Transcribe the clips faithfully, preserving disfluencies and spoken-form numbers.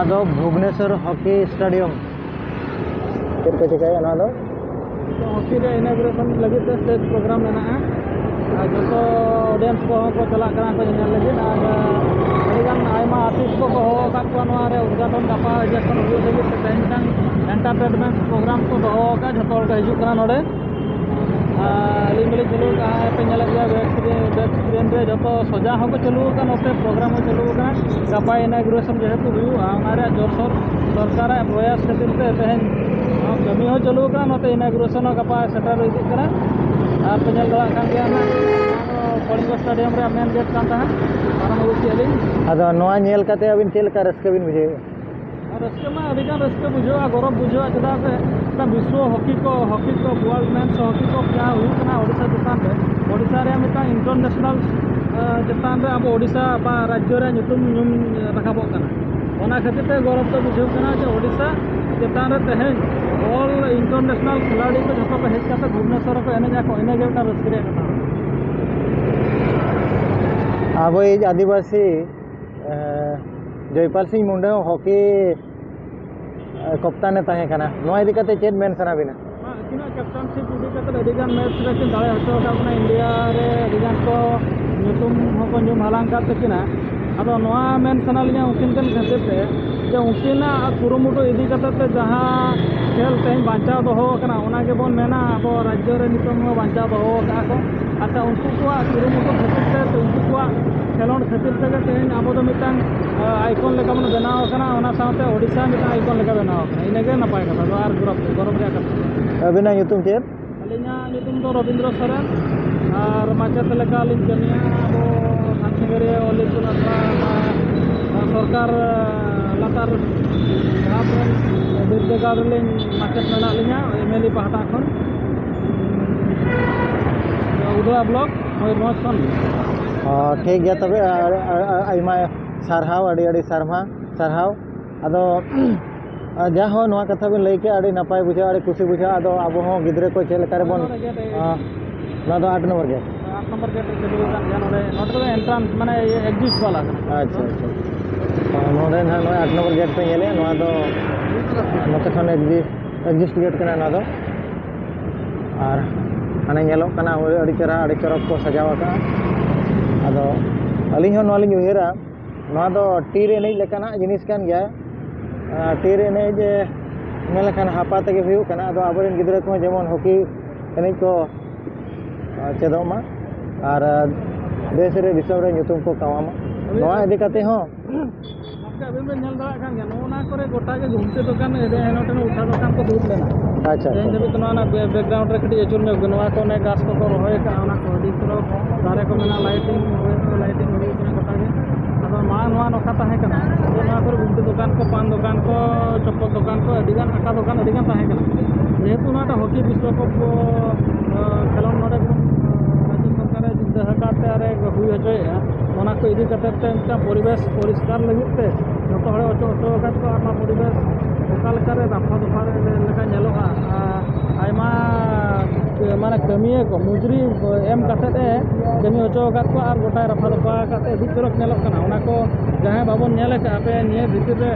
ᱟᱫᱚ Bhubaneswar hockey stadium ᱪᱮᱫ ᱠᱚ ᱪᱤᱠᱟᱹᱭᱟ ᱱᱚᱣᱟ ᱫᱚ? ᱦᱚᱠᱤ ᱨᱮ ᱤᱱᱚᱜᱨᱮᱥᱚᱱ ᱞᱟᱹᱜᱤᱫ ᱛᱮ ᱥᱴᱮᱡᱽ ᱯᱨᱳᱜᱨᱟᱢ ᱢᱮᱱᱟᱜᱼᱟ᱾ ᱟᱨ ᱡᱚᱛᱚ ᱚᱰᱤᱭᱮᱱᱥ ᱠᱚᱦᱚᱸ ᱠᱚ ᱪᱟᱞᱟᱜ ᱠᱟᱱᱟ ᱠᱚ ᱧᱮᱧᱮᱞ ᱞᱟᱹᱜᱤᱫ᱾ ᱟᱨ ᱟᱹᱰᱤᱜᱟᱱ ᱟᱭᱢᱟ ᱟᱨᱴᱤᱥᱴ ᱠᱚᱠᱚ ᱦᱚᱦᱚ ᱟᱠᱟᱫ ᱠᱚᱣᱟ ᱱᱚᱣᱟ ᱨᱮ ᱩᱫᱽᱜᱷᱟᱴᱚᱱ ᱜᱟᱯᱟ ᱡᱚᱠᱷᱚᱱ ᱦᱩᱭᱩᱜ ᱞᱟᱹᱜᱤᱫ ᱛᱮ ᱛᱮᱦᱮᱧ ᱢᱤᱫᱴᱟᱝ ᱮᱱᱴᱟᱨᱴᱮᱱᱢᱮᱱᱴ ᱯᱨᱳᱜᱨᱟᱢ ᱠᱚ ᱫᱚᱦᱚ ᱟᱠᱟᱫᱼᱟ᱾ ᱡᱚᱛᱚ ᱦᱚᱲ ᱠᱚ ᱦᱤᱡᱩᱜ ᱠᱟᱱᱟ ᱱᱚᱰᱮ᱾ ᱟᱨ ᱟᱹᱞᱤᱧ ᱫᱚᱞᱤᱧ ᱪᱟᱹᱞᱩ ᱟᱠᱟᱫᱼᱟ, ᱯᱮ ᱧᱮᱞᱮᱫ ᱜᱮᱭᱟ ᱵᱮᱠ ᱥᱠᱨᱤᱱ, ᱵᱮᱠ ᱥᱠᱨᱤᱱ ᱨᱮ ᱡᱚᱛᱚ ᱥᱚᱡᱟ ᱦᱚᱸᱠᱚ ᱪᱟᱹᱞᱩ ᱟᱠᱟᱫᱼᱟ, ᱱᱚᱛᱮ ᱯᱨᱳᱜᱨᱟᱢ ᱦᱚᱸ ᱪᱟᱹᱞᱩ ᱟᱠᱟᱱᱟ᱾ ᱜᱟᱯᱟ ᱤᱱᱟᱜᱩᱨᱮᱥᱚᱱ ᱡᱮᱦᱮᱛᱩ ᱦᱩᱭᱩᱜᱼᱟ, ᱚᱱᱟ ᱨᱮᱭᱟᱜ ᱡᱳᱨᱥᱳᱨ ᱥᱚᱨᱠᱟᱨᱟᱜ ᱯᱨᱚᱭᱟᱥ ᱠᱷᱟᱹᱛᱤᱨ ᱛᱮ ᱛᱮᱦᱮᱧ ᱱᱚᱣᱟ ᱠᱟᱹᱢᱤ ᱦᱚᱸ ᱪᱟᱹᱞᱩ ᱟᱠᱟᱱᱟ, ᱱᱚᱛᱮ ᱤᱱᱟᱜᱩᱨᱮᱥᱚᱱ ᱦᱚᱸ ᱜᱟᱯᱟ ᱥᱮᱴᱮᱨ ᱤᱫᱤᱜ ᱠᱟᱱᱟ᱾ ᱟᱨ ᱯᱮ ᱧᱮᱞ ᱫᱟᱲᱮᱭᱟᱜ ᱠᱟᱱ ᱜᱮᱭᱟ ᱱᱟᱜ, ᱱᱚᱣᱟ ᱫᱚ ᱠᱚᱞᱤᱝᱜᱚ ᱥᱴᱮᱰᱤᱭᱟᱢ ᱨᱮᱭᱟᱜ ᱢᱮᱱ ᱜᱮᱴ ᱠᱟᱱ ᱛᱟᱦᱮᱸᱫ, ᱢᱟᱨᱟᱝ ᱵᱟᱹᱵᱩ ᱪᱮᱫ ᱟᱹᱞᱤᱧ᱾ ᱟᱫᱚ ᱱᱚᱣᱟ ᱧᱮᱞ ᱠᱟᱛᱮ ᱟᱹᱵᱤᱱ ᱪᱮᱫ ᱞᱮᱠᱟ ᱨᱟᱹᱥᱠᱟᱹ ᱵᱤᱱ ᱵᱩᱡᱷᱟᱹᱣᱮᱫᱼᱟ? ᱨᱟᱹᱥᱠᱟᱹ ᱢᱟ ᱟᱹᱰᱤᱜᱟᱱ ᱨᱟᱹᱥᱠᱟᱹ ᱵᱩᱡᱷᱟᱹᱜᱼᱟ, ᱜᱚᱨᱚᱵᱽ ᱵᱩᱡᱷᱟᱹᱜᱼᱟ, ᱪᱮᱫᱟᱜ ᱥᱮ ᱢᱤᱫᱴᱟᱝ ᱵᱤᱥᱥᱚ ᱦᱚᱠᱤ ᱠᱚ, ᱦᱚᱠᱤ ᱠᱚ, ᱣᱟᱨᱞᱰ ᱢᱮᱱᱥ ᱦᱚᱠᱤ ᱠᱚ ᱡᱟᱦᱟᱸ ᱦᱩᱭᱩᱜ ᱠᱟᱱᱟ ᱳᱰᱤᱥᱟ ᱪᱮᱛᱟᱱ ᱨᱮ, ᱳᱰᱤᱥᱟ ᱨᱮᱭᱟᱜ ᱢᱤᱫᱴᱟᱝ ᱤᱱᱴᱟᱨᱱᱮᱥᱱᱟᱞ, ᱮ, ᱪᱮᱛᱟᱱ ᱨᱮ ᱟᱵᱚ ᱳᱰᱤᱥᱟ ᱵᱟ ᱨᱟᱡᱽᱡᱚ ᱨᱮᱭᱟᱜ ᱧᱩᱛᱩᱢ ᱧᱩᱢ ᱨᱟᱠᱟᱵᱚᱜ ᱠᱟᱱᱟ᱾ ᱚᱱᱟ ᱠᱷᱟᱹᱛᱤᱨ ᱛᱮ ᱜᱚᱨᱚᱵᱽ ᱫᱚ ᱵᱩᱡᱷᱟᱹᱜ ᱠᱟᱱᱟ ᱡᱮ ᱳᱰᱤᱥᱟ ᱪᱮᱛᱟᱱ ᱨᱮ ᱛᱮᱦᱮᱧ ᱚᱞ ᱤᱱᱴᱟᱨᱱᱮᱥᱱᱟᱞ ᱠᱷᱤᱞᱟᱲᱤ ᱠᱚ ᱡᱷᱚᱛᱚ ᱠᱚ ᱦᱮᱡ ᱠᱟᱛᱮ ᱵᱷᱩᱵᱽᱱᱮᱥᱚᱨ ᱨᱮᱠᱚ ᱮᱱᱮᱡ ᱟᱠᱚ, ᱤᱱᱟᱹᱜᱮ ᱢᱤᱫᱴᱟᱝ ᱨᱟᱹᱥᱠᱟᱹ ᱨᱮᱭᱟᱜ ᱠᱟᱛᱷᱟ᱾ ᱟᱵᱚᱭᱤᱡ ᱟᱹᱫᱤᱵᱟᱹᱥᱤ, ᱮ, ᱡᱚᱭᱯᱟᱞ ᱥᱤᱝ ᱢᱩᱱᱰᱟ ᱦᱚᱸ ᱦᱚᱠᱤ, ᱮ, ᱠᱚᱯᱛᱟᱱᱮ ᱛᱟᱦᱮᱸ ᱠᱟᱱᱟ᱾ ᱱᱚᱣᱟ ᱤᱫᱤ ᱠᱟᱛᱮ ᱪᱮᱫ ᱢᱮᱱ ᱥᱟᱱᱟ ᱵᱤᱱᱟ? ᱩᱱᱠᱤᱱᱟᱜ ᱠᱮᱯᱴᱮᱱᱥᱤᱯ ᱤᱫᱤ ᱠᱟᱛᱮ ᱟᱹᱰᱤᱜᱟᱱ ᱢᱮᱪ ᱨᱮᱠᱤᱱ ᱫᱟᱲᱮ ᱦᱚᱪᱚ ᱟᱠᱟᱫ ᱵᱚᱱᱟ, ᱤᱱᱰᱤᱭᱟ ᱨᱮ ᱟᱹᱰᱤᱜᱟᱱ ᱠᱚ ᱧᱩᱛᱩᱢ ᱦᱚᱸᱠᱚ ᱧᱩᱢ ᱦᱟᱞᱟᱝ ᱟᱠᱟᱫ ᱛᱟᱹᱠᱤᱱᱟ᱾ ᱟᱫᱚ ᱱᱚᱣᱟ ᱢᱮᱱ ᱥᱟᱱᱟ ᱞᱤᱧᱟ ᱩᱱᱠᱤᱱ ᱠᱤᱱ ᱠᱷᱟᱹᱛᱤᱨ ᱛᱮ ᱡᱮ ᱩᱱᱠᱤᱱᱟᱜ ᱠᱩᱨᱩᱢᱩᱴᱩ ᱤᱫᱤ ᱠᱟᱛᱮ ᱛᱮ ᱡᱟᱦᱟᱸ ᱠᱷᱮᱞ ᱛᱮᱦᱮᱧ ᱵᱟᱧᱪᱟᱣ ᱫᱚᱦᱚ ᱟᱠᱟᱱᱟ, ᱚᱱᱟ ᱜᱮᱵᱚᱱ ᱢᱮᱱᱟ ᱟᱵᱚ ᱨᱟᱡᱽᱡᱚ ᱨᱮ ᱱᱤᱛᱚᱝ ᱦᱚᱸ ᱵᱟᱧᱪᱟᱣ ᱫᱚᱦᱚ ᱟᱠᱟᱫᱼᱟ ᱠᱚ᱾ ᱟᱪᱪᱷᱟ, ᱩᱱᱠᱩ ᱠᱚᱣᱟᱜ ᱠᱩᱨᱩᱢᱩᱴᱩ ᱠᱷᱟᱹᱛᱤᱨ ᱛᱮ, ᱩᱱᱠᱩ ᱠᱚᱣᱟᱜ ᱠᱷᱮᱞᱳᱰ ᱠᱷᱟᱹᱛᱤᱨ ᱛᱮᱜᱮ ᱛᱮᱦᱮᱧ ᱟᱵᱚ ᱫᱚ ᱢᱤᱫᱴᱟᱝ, ᱟ, ᱟᱭᱠᱚᱱ ᱞᱮᱠᱟ ᱵᱚᱱ ᱵᱮᱱᱟᱣ ᱟᱠᱟᱱᱟ, ᱚᱱᱟ ᱥᱟᱶᱛᱮ ᱳᱰᱤᱥᱟ ᱢᱤᱫᱴᱟᱝ ᱟᱭᱠᱚᱱ ᱞᱮᱠᱟ ᱵᱮᱱᱟᱣ ᱟᱠᱟᱱᱟ᱾ ᱤᱱᱟᱹᱜᱮ ᱱᱟᱯᱟᱭ ᱠᱟᱛᱷᱟ ᱫᱚ ᱟᱨ ᱜᱚᱨᱚᱵᱽ, ᱜᱚᱨᱚᱵᱽ ᱨᱮᱭᱟᱜ ᱠᱟᱛᱷᱟ᱾ ᱟᱹᱵᱤᱱᱟᱜ ᱧᱩᱛᱩᱢ ᱪᱮᱫ? ᱟᱹᱞᱤᱧᱟᱜ ᱧᱩᱛᱩᱢ ᱫᱚ ᱨᱚᱵᱤᱱᱫᱨᱚ ᱥᱚᱨᱮᱱ ᱟᱨ ᱢᱟᱪᱮᱛ ᱞᱮᱠᱟᱞᱤᱧ ᱠᱟᱹᱢᱤᱭᱟ ᱟᱵᱚ ᱥᱟᱱᱛᱤᱱᱤᱠᱮᱛᱚᱱ ᱤᱛᱩᱱ ᱟᱥᱲᱟ, ᱥᱚᱨᱠᱟᱨ ᱞᱟᱛᱟᱨ ᱫᱷᱟᱯ ᱨᱮᱱ ᱵᱤᱨᱫᱟᱹᱜᱟᱲ ᱨᱮᱞᱤᱧ ᱢᱟᱪᱮᱛ ᱢᱮᱱᱟᱜ ᱞᱤᱧᱟ, ᱮᱢ ᱮᱞ ᱮ ᱯᱟᱦᱴᱟ ᱠᱷᱚᱱ, ᱩᱫᱽᱲᱟ ᱵᱞᱚᱠ, ᱢᱚᱭᱩᱨᱵᱷᱚᱸᱡᱽ ᱠᱷᱚᱱ᱾ ᱚ, ᱴᱷᱤᱠ ᱜᱮᱭᱟ ᱛᱚᱵᱮ, ᱟ-, ᱟ-, ᱟ-, ᱟᱭᱢᱟ ᱥᱟᱨᱦᱟᱣ, ᱟᱹᱰᱤ ᱟᱹᱰᱤ ᱥᱟᱨᱢᱟ-, ᱥᱟᱨᱦᱟᱣ᱾ ᱟᱫᱚ ᱟᱨ ᱡᱟᱦᱟᱸ ᱱᱚᱣᱟ ᱠᱟᱛᱷᱟ ᱵᱤᱱ ᱞᱟᱹᱭ ᱠᱮᱫᱼᱟ, ᱟᱹᱰᱤ ᱱᱟᱯᱟᱭ ᱵᱩᱡᱷᱟᱹᱜᱼᱟ, ᱟᱹᱰᱤ ᱠᱩᱥᱤ ᱵᱩᱡᱷᱟᱹᱜᱼᱟ᱾ ᱟᱫᱚ ᱟᱵᱚ ᱦᱚᱸ ᱜᱤᱫᱽᱨᱟᱹ ᱠᱚ ᱪᱮᱫ ᱞᱮᱠᱟ ᱨᱮᱵᱚᱱ, ᱱᱚᱰᱮ ᱜᱮᱴ ᱮ ᱟᱸ, ᱱᱚᱣᱟ ᱫᱚ ᱟᱴ ᱱᱚᱢᱵᱚᱨ ᱜᱮᱴ᱾ ᱟᱴ ᱱᱚᱢᱵᱚᱨ ᱜᱮᱴ ᱨᱮ ᱪᱟᱹᱞᱩ ᱟᱠᱟᱱ ᱜᱮᱭᱟ᱾ ᱱᱚᱰᱮ, ᱱᱚᱰᱮ ᱫᱚ ᱮᱱᱴᱨᱟᱱᱥ, ᱢᱟᱱᱮ, ᱤᱭᱟᱹ, ᱮᱠᱡᱤᱴ ᱵᱟᱞᱟ ᱠᱟᱱᱟ᱾ ᱟᱪᱪᱷᱟ, ᱟᱪᱪᱷᱟ, ᱟᱪᱪᱷᱟ᱾ ᱱᱚᱰᱮ ᱱᱟᱦᱟᱜ ᱱᱚᱜᱼᱚᱭ ᱟᱴ ᱱᱚᱢᱵᱚᱨ ᱜᱮᱴ ᱯᱮ ᱧᱮᱞᱮᱫᱼᱟ, ᱱᱚᱣᱟ ᱫᱚ ᱱᱚᱛᱮ ᱠᱷᱚᱱ ᱮᱠᱡᱤᱥᱴ ᱜᱮᱴ ᱠᱟᱱᱟ ᱱᱚᱣᱟ ᱫᱚ᱾ ᱟᱨ ᱦᱟᱱᱮ ᱧᱮᱞᱚᱜ ᱠᱟᱱᱟ ᱟᱹᱰᱤ ᱪᱮᱦᱨᱟ, ᱟᱹᱰᱤ ᱪᱚᱨᱚᱠ ᱠᱚ ᱥᱟᱡᱟᱣ ᱟᱠᱟᱫᱼᱟ᱾ ᱟᱫᱚ ᱟᱹᱞᱤᱧ ᱦᱚᱸ ᱱᱚᱣᱟ ᱞᱤᱧ ᱩᱭᱦᱟᱹᱨᱟ, ᱱᱚᱣᱟ ᱫᱚ ᱴᱤᱨ ᱮᱱᱮᱡ ᱞᱮᱠᱟᱱᱟᱜ ᱡᱤᱱᱤᱥ ᱠᱟᱱ ᱜᱮᱭᱟ᱾ ᱟᱨ ᱴᱤᱨ ᱮᱱᱮᱡ ᱢᱮᱱ ᱞᱮᱠᱷᱟᱱ ᱦᱟᱯᱟ ᱛᱮᱜᱮ ᱦᱩᱭᱩᱜ ᱠᱟᱱᱟ᱾ ᱟᱫᱚ ᱟᱵᱚᱨᱮᱱ ᱜᱤᱫᱽᱨᱟᱹ ᱠᱚᱦᱚᱸ ᱡᱮᱢᱚᱱ ᱦᱚᱠᱤ ᱮᱱᱮᱡ ᱠᱚ ᱪᱮᱫᱚᱜ ᱢᱟ ᱟᱨ ᱫᱮᱥ ᱨᱮ ᱫᱤᱥᱚᱢ ᱨᱮ ᱧᱩᱛᱩᱢ ᱠᱚ ᱠᱟᱢᱟᱣ ᱢᱟ᱾ ᱱᱚᱣᱟ ᱤᱫᱤ ᱠᱟᱛᱮ ᱦᱚᱸ ᱜᱚᱢᱠᱮ, ᱟᱵᱮᱱ ᱵᱮᱱ ᱧᱮᱞ ᱫᱟᱲᱮᱭᱟᱜ ᱠᱟᱱ ᱜᱮᱭᱟ, ᱱᱚᱜᱼᱚ ᱱᱚᱣᱟ ᱠᱚᱨᱮ ᱜᱚᱴᱟ ᱜᱮ ᱜᱷᱩᱢᱴᱤ ᱫᱚᱠᱟᱱ, ᱮᱫᱮ ᱦᱮᱱᱚ ᱴᱷᱮᱱ ᱩᱴᱷᱟ ᱫᱚᱠᱟᱱ ᱠᱚ ᱫᱩᱲᱩᱵ ᱞᱮᱱᱟ᱾ ᱟᱪᱪᱷᱟ, ᱛᱮᱦᱮᱧ ᱟᱪᱪᱷᱟ᱾ ᱫᱷᱟᱹᱵᱤᱡ ᱛᱮ ᱱᱚᱣᱟ ᱨᱮᱱᱟᱜ ᱵᱮ-, ᱵᱮᱠᱜᱨᱟᱣᱩᱱᱰ ᱨᱮ ᱠᱟᱹᱴᱤᱡ ᱟᱹᱪᱩᱨ ᱧᱚᱜ ᱵᱮᱱ, ᱱᱚᱣᱟ ᱠᱚ ᱚᱱᱮ ᱜᱷᱟᱥ ᱠᱚᱠᱚ ᱨᱚᱦᱚᱭ ᱟᱠᱟᱫᱼᱟ, ᱚᱱᱟ ᱠᱚ ᱟᱹᱰᱤ ᱪᱚᱨᱚᱠ ᱫᱟᱨᱮ ᱠᱚ ᱢᱮᱱᱟᱜᱼᱟ, ᱞᱟᱭᱴᱤᱝ, ᱞᱟᱭᱴᱤᱝ ᱦᱩᱭ ᱟᱠᱟᱱᱟ ᱜᱚᱴᱟ ᱜᱮ᱾ ᱟᱫᱚ ᱢᱟᱲᱟᱝ ᱱᱚᱣᱟ ᱱᱚᱝᱠᱟ ᱛᱟᱦᱮᱸ ᱠᱟᱱᱟ, ᱡᱮ ᱱᱚᱣᱟ ᱠᱚᱨᱮ ᱜᱷᱩᱢᱴᱤ ᱫᱚᱠᱟᱱ ᱠᱚ, ᱯᱟᱱ ᱫᱚᱠᱟᱱ ᱠᱚ, ᱪᱚᱯᱚᱞ ᱫᱚᱠᱟᱱ ᱠᱚ, ᱟᱹᱰᱤᱜᱟᱱ ᱟᱠᱟ ᱫᱚᱠᱟᱱ ᱟᱹᱰᱤᱜᱟᱱ ᱛᱟᱦᱮᱸ ᱠᱟᱱᱟ᱾ ᱡᱮᱦᱮᱛᱩ ᱱᱚᱣᱟᱴᱟᱜ ᱦᱚᱠᱤ ᱵᱤᱥᱥᱚᱠᱟᱯ ᱠᱚ, ᱟᱸ, ᱠᱷᱮᱞᱳᱰ ᱱᱚᱰᱮ ᱠᱷᱚᱱ, ᱟᱸ, ᱨᱟᱡᱽᱡᱚ ᱥᱚᱨᱠᱟᱨᱮ ᱪᱤᱱᱛᱟᱹ ᱟᱠᱟᱫ ᱛᱮ ᱟᱨᱮ ᱦᱩᱭ ᱦᱚᱪᱚᱭᱮᱫᱼᱟ, ᱚᱱᱟ ᱠᱚ ᱤᱫᱤ ᱠᱟᱛᱮᱫ ᱛᱮ ᱢᱤᱫᱴᱟᱝ ᱯᱚᱨᱤᱵᱮᱥ ᱯᱚᱨᱤᱥᱠᱟᱨ ᱞᱟᱹᱜᱤᱫ ᱛᱮ ᱡᱚᱛᱚ ᱦᱚᱲᱮ ᱚᱪᱚ ᱦᱚᱪᱚ ᱟᱠᱟᱫ ᱠᱚᱣᱟ᱾ ᱚᱱᱟ ᱯᱚᱨᱤᱵᱮᱥ ᱚᱠᱟ ᱞᱮᱠᱟᱨᱮ ᱨᱟᱯᱷᱟ ᱫᱚᱯᱷᱟ ᱨᱮ ᱞᱮᱠᱟ ᱧᱮᱞᱚᱜᱼᱟ, ᱟᱨ ᱟᱭᱢᱟ, ᱢᱟᱱᱮ, ᱠᱟᱹᱢᱤᱭᱟᱹ ᱠᱚ ᱢᱚᱡᱩᱨᱤ ᱮᱢ ᱠᱟᱛᱮᱫ ᱮ ᱠᱟᱹᱢᱤ ᱦᱚᱪᱚ ᱟᱠᱟᱫ ᱠᱚᱣᱟ ᱟᱨ ᱜᱚᱴᱟᱭ ᱨᱟᱯᱷᱟ ᱫᱚᱯᱷᱟ ᱟᱠᱟᱫ ᱛᱮ ᱟᱹᱰᱤ ᱪᱚᱨᱚᱠ ᱧᱮᱞᱚᱜ ᱠᱟᱱᱟ᱾ ᱚᱱᱟ ᱠᱚ ᱡᱟᱦᱟᱸᱭ ᱵᱟᱵᱚᱱ ᱧᱮᱞ ᱟᱠᱟᱫᱼᱟ, ᱟᱯᱮ ᱱᱤᱭᱟᱹ ᱵᱷᱤᱛᱤᱨ ᱨᱮ,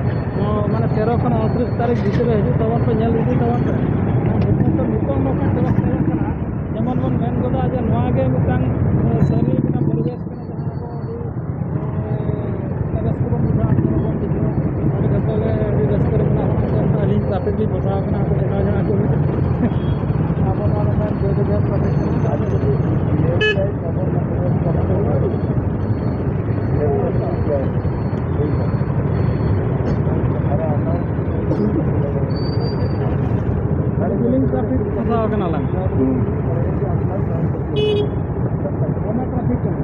ᱢᱟᱱᱮ, ᱛᱮᱨᱚ ᱠᱷᱚᱱ ᱩᱱᱛᱨᱤᱥ ᱛᱟᱹᱨᱤᱠᱷ ᱵᱷᱤᱛᱤᱨ ᱨᱮ ᱦᱤᱡᱩᱜ ᱛᱟᱵᱚᱱ ᱯᱮ, ᱧᱮᱞ ᱤᱫᱤ ᱛᱟᱵᱚᱱ ᱯᱮ᱾ ᱱᱤᱛᱚᱜ ᱱᱚᱝᱠᱟ ᱪᱚᱨᱚᱠ ᱧᱮᱞᱚᱜ ᱠᱟᱱᱟ, ᱡᱮᱢᱚᱱ ᱵᱚᱱ ᱢᱮᱱ ᱜᱚᱫᱟ ᱡᱮ ᱱᱚᱣᱟ ᱜᱮ ᱢᱤᱫᱴᱟᱝ, ᱮ, ᱥᱟᱹᱨᱤ ᱢᱤᱫᱴᱟᱝ ᱯᱚᱨᱤᱵᱮᱥ ᱠᱟᱱᱟ, ᱡᱟᱦᱟᱸ ᱟᱵᱚ ᱟᱹᱰᱤ, ᱮ, ᱨᱟᱹᱥᱠᱟᱹ ᱵᱚᱱ ᱵᱩᱡᱷᱟᱹᱣᱟ, ᱟᱹᱰᱤ ᱨᱟᱹᱥᱠᱟᱹ ᱨᱮ ᱢᱮᱱᱟᱜ ᱵᱚᱱᱟ᱾ ᱟᱹᱞᱤᱧ ᱴᱨᱟᱯᱷᱤᱠ ᱞᱤᱧ ᱯᱷᱟᱥᱟᱣ ᱠᱟᱱᱟ, ᱟᱯᱮ ᱫᱮᱠᱷᱟᱣ ᱡᱚᱝ ᱟᱹᱜᱩ ᱦᱩᱭᱩᱜᱼᱟ᱾ ᱟᱵᱚ ᱱᱚᱣᱟ ᱫᱚ ᱡᱳᱨ ᱡᱳᱨ ᱴᱨᱟᱯᱷᱤᱠ ᱠᱟᱱᱟ᱾ ᱯᱷᱤᱞᱤᱝ ᱴᱨᱟᱯᱷᱤᱠ ᱯᱷᱟᱥᱟᱣ ᱠᱟᱱᱟ ᱞᱟᱝ᱾ ᱦᱩᱸ᱾ ᱫᱚᱢᱮ ᱴᱨᱟᱯᱷᱤᱠ ᱠᱟᱱᱟ᱾